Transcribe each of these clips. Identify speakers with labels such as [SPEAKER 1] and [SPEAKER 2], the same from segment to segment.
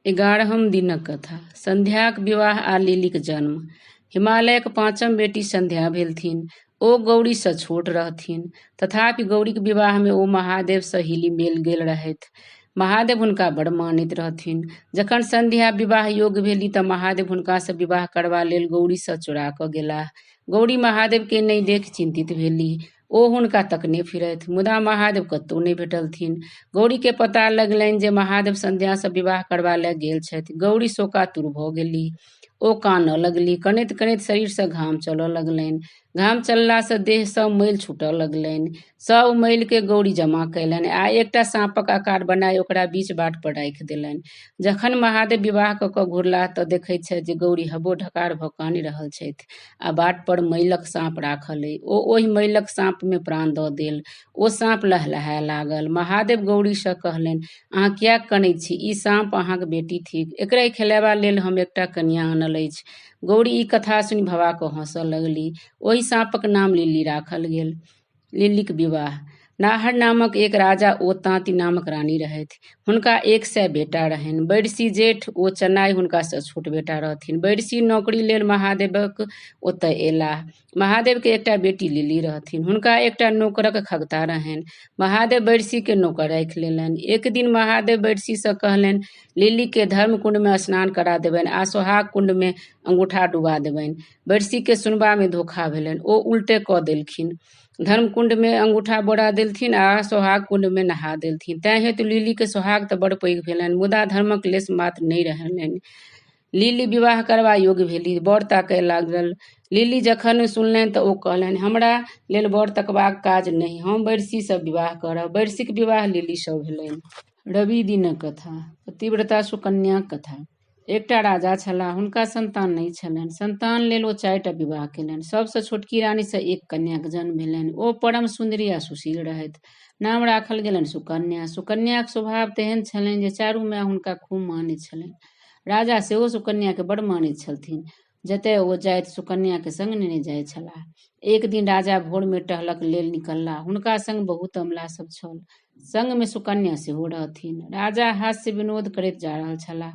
[SPEAKER 1] एगारहम दिनक कथा संध्याक विवाह आ लिलीक जन्म। हिमालयक पाँचम बेटी संध्या भेलथिन। ओ गौरीसँ छोट रहथिन। तथापि गौरीक विवाहमे ओ महादेवसँ हिलि-मिलि गेल रहथि। महादेव हुनका बड़ मानैत रहथिन। जखन संध्या विवाह योग्य भेली तँ महादेव हुनकासँ विवाह करबा लेल गौरीसँ चोरा कऽ गेलाह। गौरी महादेवकेँ नहि देखि चिन्तित भेलीह। ओ हुनका तकने फिरथि, मुदा महादेव कतहु नहि भेटलथिन। गौरीकेँ पता लगलनि जे महादेव संध्यासँ विवाह करबा लए गेल छथि। गौरी शोकातुर भऽ गेलीह। ओ कानऽ लगलीह। कनैत-कनैत शरीरसँ घाम चलऽ लगलनि। घाम चललासँ देहसँ मैल छूटऽ लगलनि। सभ मैलकेँ गौरी जमा कयलनि आ एकटा साँपक आकार बनाय ओकरा बीच बाट पर राखि देलनि। जखन महादेव विवाह कऽ कऽ घुरलाह तँ देखैत छथि जे गौरी हबो-ढकार भऽ कानि रहल छथि आ बाट पर मैलक साँप राखल अइ। ओ ओहि मैलक साँपमे प्राण दऽ देल। ओ साँप लहलहाय लागल। महादेव गौरीसँ कहलनि, अहाँ किएक कनैत छी? ई साँप अहाँक बेटी थिक। एकरहि खेलयबा लेल हम एकटा कनियाँ आनल अछि। गौरी ई कथा सुनि भभा कऽ हँसऽ लगलीह। ओहि साँपक नाम लिली राखल गेल। लिलीक विवाह। नाहर नामक एक राजा ओ ताँती नामक रानी रहथि। हुनका 100 बेटा रहनि। बैरसी जेठ ओ चनाइ हुनकासँ छोट बेटा रहथिन। बैरसी नौकरी लेल महादेवक ओतय अयलाह। महादेवके एकटा बेटी लिली रहथिन। हुनका एकटा नोकरक खगता रहनि। महादेव बैरसीके नोकर राखि लेलनि। एक दिन महादेव बैरसीसँ कहलनि, लिलीके धर्मकुण्डमे स्नान करा देबनि आ सोहाग कुण्डमे अंगूठा डुबा देबनि। बैरसीके सुनबामे धोखा भेलनि। ओ उल्टे कऽ देलखिन। धर्मकुण्डमे अंगूठा बोरा देलथिन आ सोहाग कुण्डमे नहा देलथिन। तेँ हेतु लिलीके सोहाग तऽ बड़ पैघ भेलनि, मुदा धर्मक लेश मात्र नहि रहलनि। लिली विवाह करबा योग्य भेली। वर ताकय लागल। लिली जखन सुनलनि तऽ ओ कहलनि, हमरा लेल वर तकबाक काज नहि। हम बैरसीसँ विवाह करब। बैरसीक विवाह लिलीसँ भेलनि। रवि दिनक कथा पतिव्रता सुकन्याक कथा। एकटा राजा छलाह। हुनका संतान नहि छलनि। संतान लेल ओ चारिटा विवाह कयलनि। सभसँ छोटकी रानीसँ एक कन्याक जन्म भेलनि। ओ परम सुन्दरी आ सुशील रहथि। नाम राखल गेलनि सुकन्या। सुकन्याक स्वभाव तेहन छलनि जे चारू माय हुनका खूब मानैत छलनि। राजा सेहो सुकन्याकेँ बड़ मानैत छलथिन। जतय ओ जाथि सुकन्याकेँ संग नेने जाइत छलाह। एक दिन राजा भोरमे टहलक लेल निकललाह। हुनका संग बहुत अमला सभ छल। संगमे सुकन्या सेहो रहथिन। राजा हास्य विनोद करैत जा रहल छलाह।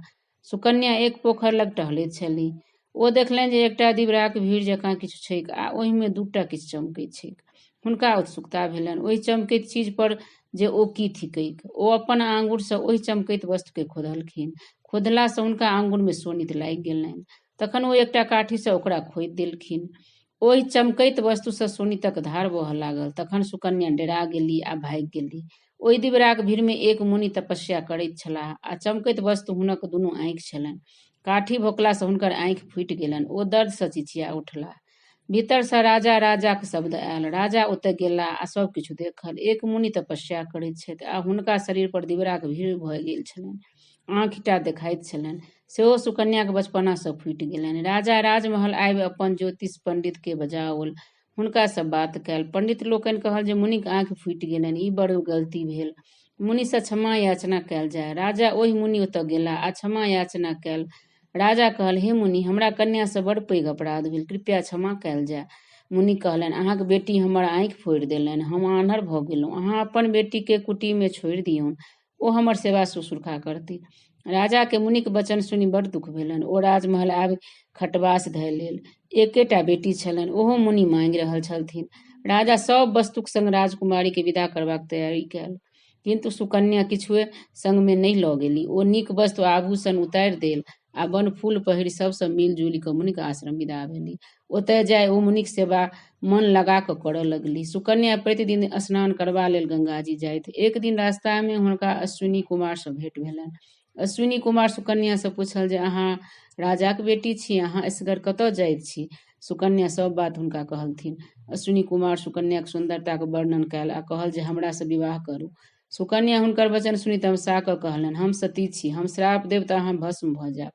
[SPEAKER 1] सुकन्या एक पोखरि लग टहलैत छलीह। ओ देखलनि जे एकटा दिबराक भीड़ जकाँ किछु छैक आ ओहिमे दूटा किछु चमकैत छैक। हुनका उत्सुकता भेलनि ओहि चमकैत चीज पर जे ओ की थिकैक। ओ अपन आंगुरसँ ओहि चमकैत वस्तुकेँ खोधलखिन। खोधलासँ हुनका आंगुरमे शोणित लागि गेलनि। तखन ओ एकटा काठीसँ ओकरा खोधि देलखिन। ओहि चमकैत वस्तुसँ शोणितक धार बहऽ लागल। तखन सुकन्या डेरा गेली आ भागि गेली। ओहि दिबराक भीड़मे एक मुनि तपस्या करैत छलाह आ चमकैत वस्तु हुनक दुनू आँखि छलनि। काठी भोंकलासँ हुनकर आँखि फूटि गेलनि। ओ दर्दसँ चिचिया उठलाह। भीतरसँ राजा राजाक शब्द आयल। राजा ओतय गेलाह आ सभ किछु देखल। एक मुनि तपस्या करैत छथि आ हुनका शरीर पर दिबराक भीड़ भऽ गेल छलनि। आँखि टा देखाइत छलनि। सेहो सुकन्याक बचपनासँ फूटि गेलनि। राजा राजमहल आबि अपन ज्योतिष पंडितकेँ बजाओल। हुनकासँ बात कयल। पंडित लोकनि कहल जे मुनिक आँखि फूटि गेलनि। ई बड़ गलती भेल। मुनिसँ क्षमा याचना कयल जाय। राजा ओहि मुनि ओतय गेलाह आ क्षमा याचना कयल। राजा कहल, हे मुनि, हमरा कन्यासँ बड़ पैघ अपराध भेल। कृपया क्षमा कयल जाय। मुनि कहलनि, अहाँक बेटी हमर आँखि फोड़ि देलनि। हम आन्हर भऽ गेलहुँ। अहाँ अपन बेटीकेँ कुटीमे छोड़ि दियौन। ओ हमर सेवा सुश्रूषा करती। राजाकेँ मुनिक वचन सुनि बड़ दुख भेलनि। ओ राजमहल आबि खटवास धय लेल। एकेटा बेटी छलनि। ओहो मुनि मांगि रहल छलथिन। राजा सभ वस्तुक संग राजकुमारीकेँ विदा करबाक तैयारी कयल। किन्तु सुकन्या किछुए संगमे नहि लऽ गेली। ओ नीक वस्त्र आ आभूषण उतारि देल आ बनफूल पहिरि सभसँ मिलि-जुलि कऽ मुनिक आश्रम विदा भेली। ओतय जाय ओ मुनिक सेवा मन लगा कऽ करऽ लगलीह। सुकन्या प्रतिदिन स्नान करबा लेल गंगाजी जाथि। एक दिन रास्तामे हुनका अश्विनी कुमारसँ भेंट भेलनि। अश्विनी कुमार सुकन्यासँ पूछल जे अहाँ राजाक बेटी छी, अहाँ एसगर कतय जाइत छी? सुकन्या सभ बात हुनका कहलथिन। अश्विनी कुमार सुकन्याक सुन्दरताक वर्णन कयल आ कहल जे हमरासँ विवाह करू। सुकन्या हुनकर वचन सुनि तमसा कऽ कहलनि, हम सती छी। हम श्राप देब तऽ अहाँ भस्म भऽ जायब।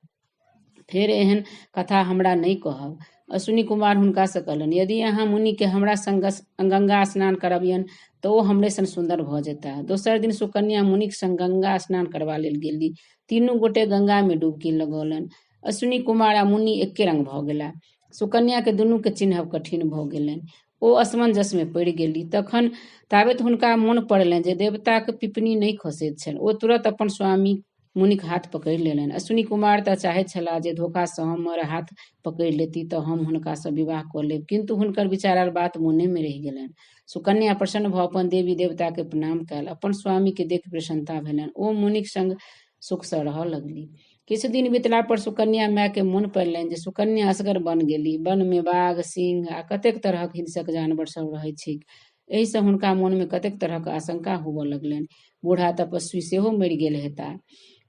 [SPEAKER 1] फेर एहन कथा हमरा नहि कहब। अश्विनी कुमार हुनकासँ कहलनि, यदि अहाँ मुनिकेँ हमरा संग गंगा स्नान करबियनि तऽ ओ हमरे सन सुन्दर भऽ जेताह। दोसर दिन सुकन्या मुनिक संग गंगा स्नान करबा लेल गेली। तीनू गोटे गंगामे डुबकी लगौलनि। अश्विनी कुमार आ मुनि एके रंग भऽ गेलाह। सुकन्याकेँ दुनूकेँ चिन्हब कठिन भऽ गेलनि। ओ असमंजसमे पड़ि गेली। तखन ताबत हुनका मोन पड़लनि जे देवताक पिपनी नहि खसैत छनि। ओ तुरत अपन स्वामी मुनिक हाथ पकड़ि लेलनि। अश्विनी कुमार तऽ चाहैत छलाह जे धोखासँ हमर हाथ पकड़ि लेती तऽ हम हुनकासँ विवाह कऽ लेब, किन्तु हुनकर विचारल बात मोनेमे रहि गेलनि। सुकन्या प्रसन्न भऽ अपन देवी देवताके प्रणाम कयल। अपन स्वामीके देखि प्रसन्नता भेलनि। ओ मुनिक संग सुखसँ रहऽ लगली। किछु दिन बितला पर सुकन्या मायके मोन पड़लनि जे सुकन्या असगर बन गेली। वनमे बाघ, सिंह आ कतेक तरहक हिंसक जानवर सब रहैत छैक। एहिसँ हुनका मोनमे कतेक तरहक आशंका होबऽ लगलनि। बूढ़ा तपस्वी सेहो मरि गेल हेताह।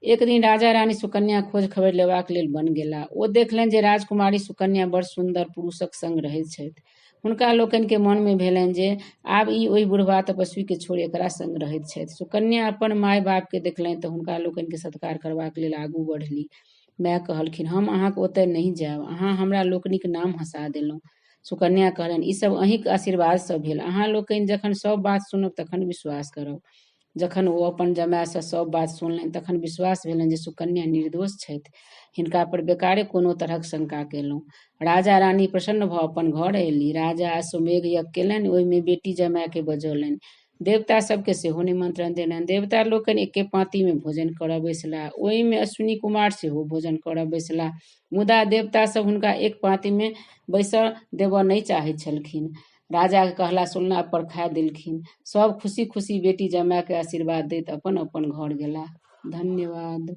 [SPEAKER 1] एक दिन राजा रानी सुकन्या खोज खबरि लेबाक लेल बन गेला। ओ देखलनि जे राजकुमारी सुकन्या बड़ सुन्दर पुरुषक संग रहैत छथि। हुनका लोकनिके मनमे भेलनि जे आब ई ओहि बुढ़बा तपस्वीके छोड़ि एकरा संग रहैत छथि। सुकन्या अपन माय बापके देखलनि तऽ हुनका लोकनिके सत्कार करबाक लेल आगू बढ़ली। माय कहलखिन, हम अहाँके ओतय नहि जायब। अहाँ हमरा लोकनिक नाम हँसा देलहुँ। सुकन्या कहलनि, ई सब अहीँक आशीर्वादसँ भेल। अहाँ लोकनि जखन सब बात सुनब तखन विश्वास करब। जखन ओ अपन जमायसँ सब बात सुनलनि तखन विश्वास भेलनि जे सुकन्या निर्दोष छथि। हिनका पर बेकारे कोनो तरहक शंका केलहुँ। राजा रानी प्रसन्न भऽ अपन घर अयली। राजा अश्वमेघ यज्ञ केलनि। ओहिमे बेटी जमायके बजौलनि। देवता सबके सेहो निमंत्रण देलनि। देवता लोकनि एके पाँतीमे भोजन करऽ बैसलाह। ओहिमे अश्विनी कुमार सेहो भोजन करऽ बैसलाह, मुदा देवता सब हुनका एक पाँतीमे बैसऽ देबऽ नहि चाहैत छलखिन। राजाके कहला सुनला पर खाय देलखिन। सब खुशी खुशी बेटी जमायके आशीर्वाद दैत अपन अपन घर गेलाह। धन्यवाद।